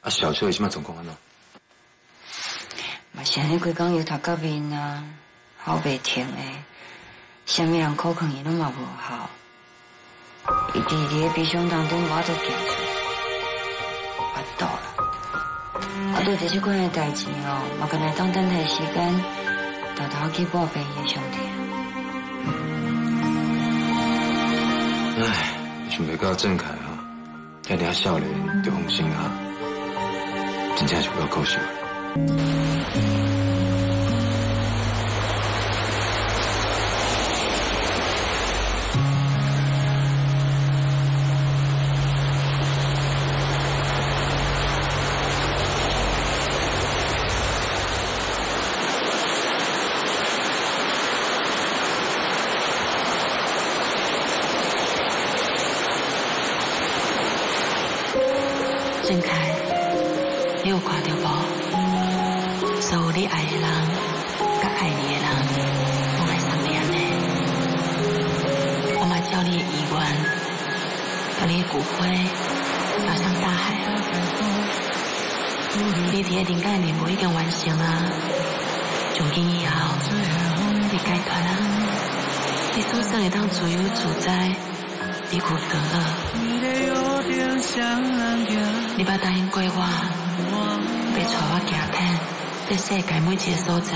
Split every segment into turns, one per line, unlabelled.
啊，小秋伊這擺狀況按怎？
嘛是按呢，規工油頭革面啊，吼袂停的，啥物人苦勸伊攏嘛無效。伊佇佇咧悲傷當中無法度行出來，腹肚啦。啊，對著這款的代誌哦，嘛敢若會當等待時間，沓沓去破病伊的傷痛。
唉，想袂到鄭凱啊，遐爾少年就放生啊，真正是有夠可惜。
鄭凱，你有看著無？所有你愛的人，佮愛你的人，攏來送你按呢。我嘛照你的意願，共你的骨灰撒向大海。你佇咧人間的任務已經完成啊！從今以後，你解脫啊！你總算會當自由自在，離苦得樂。你捌答應過我，欲帶我行遍這世界每一个所在。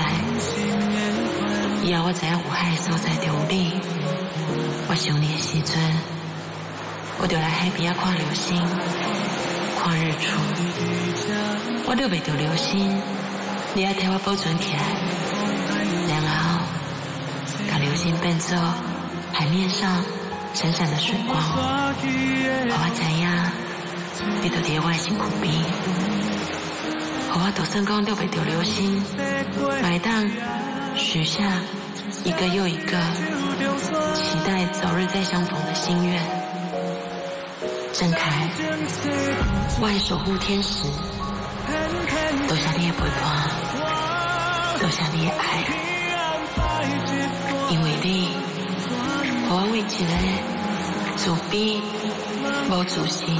以後我知影有海的所在就有你。我想你的時陣，我就來海邊仔看流星，看日出。我掠袂著流星，你愛替我保存起來，然後共流星變做海面上閃閃的水光，予我知影你就佇我的身軀邊。予我就算講掠袂著流星，嘛會當許下一個又一個期待早日再相逢的心願。鄭凱，我的守護天使，多謝你的陪伴，多謝你的愛，因為你，予我為一个自卑、無自信、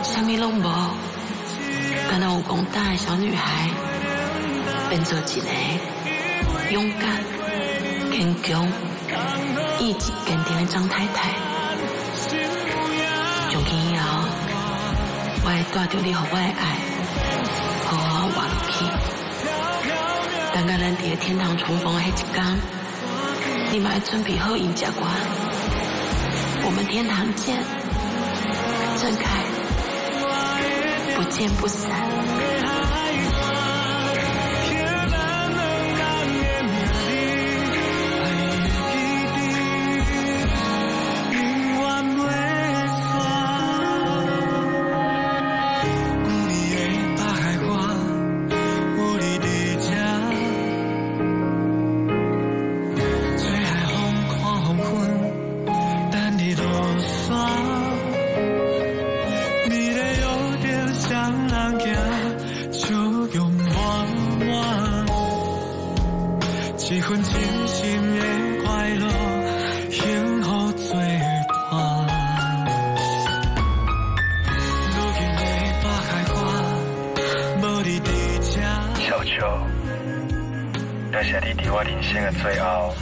啥物攏無，敢若有戇膽的小女孩，變做一个勇敢、堅強、意志堅定的張太太。從今以後，我會帶著你予我的愛，好好活落去。等到咱佇咧天堂重逢的彼一天，你嘛愛準備好迎接我。我們天堂見，鄭凱，不見不散。
小秋，多謝你佇我人生的最後，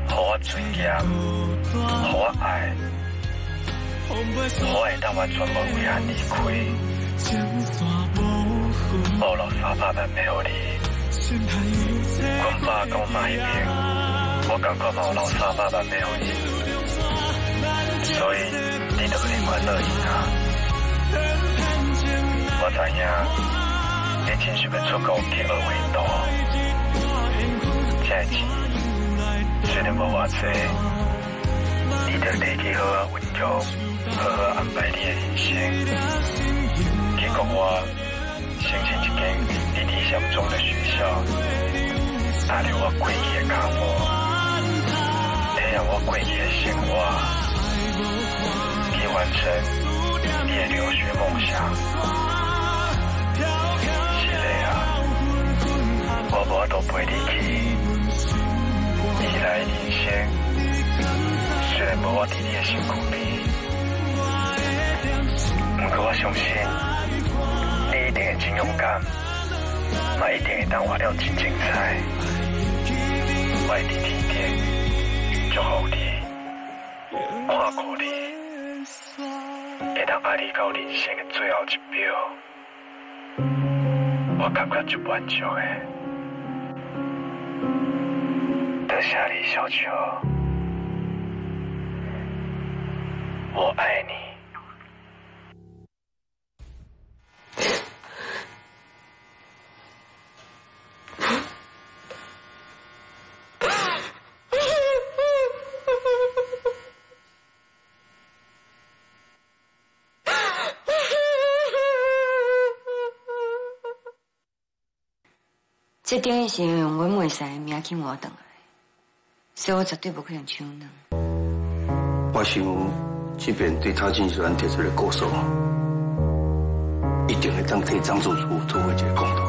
予我尊嚴，予我愛，予我會當完全無遺憾離開。我留300萬買予你，阮爸佮阮媽彼邊，我感覺嘛有留300萬買予你，所以你就另外樂意啊。我知影你真想欲出國去學畫圖，這个錢雖然無偌濟，你著摕去好好運用，好好安排你的人生，去國外申請一間你理想中的學校，踏著我過去的腳步，體驗我過去的生活，去完成你的留學夢想。是的啊，我無法度陪你去未來的人生，雖然無我佇你的身軀邊，不過我相信勇敢，嘛一定會當活了真精彩。我會佇天頂祝福你，看顧你，會當愛你到人生的最後一秒。我感覺足滿足的。多謝你，小秋，我愛你。
這等於是用阮妹婿的名去換轉來，所以我絕對無可能手軟。
我想，這邊對他進集團提出的告訴，一定會當替張叔叔討回一個公道。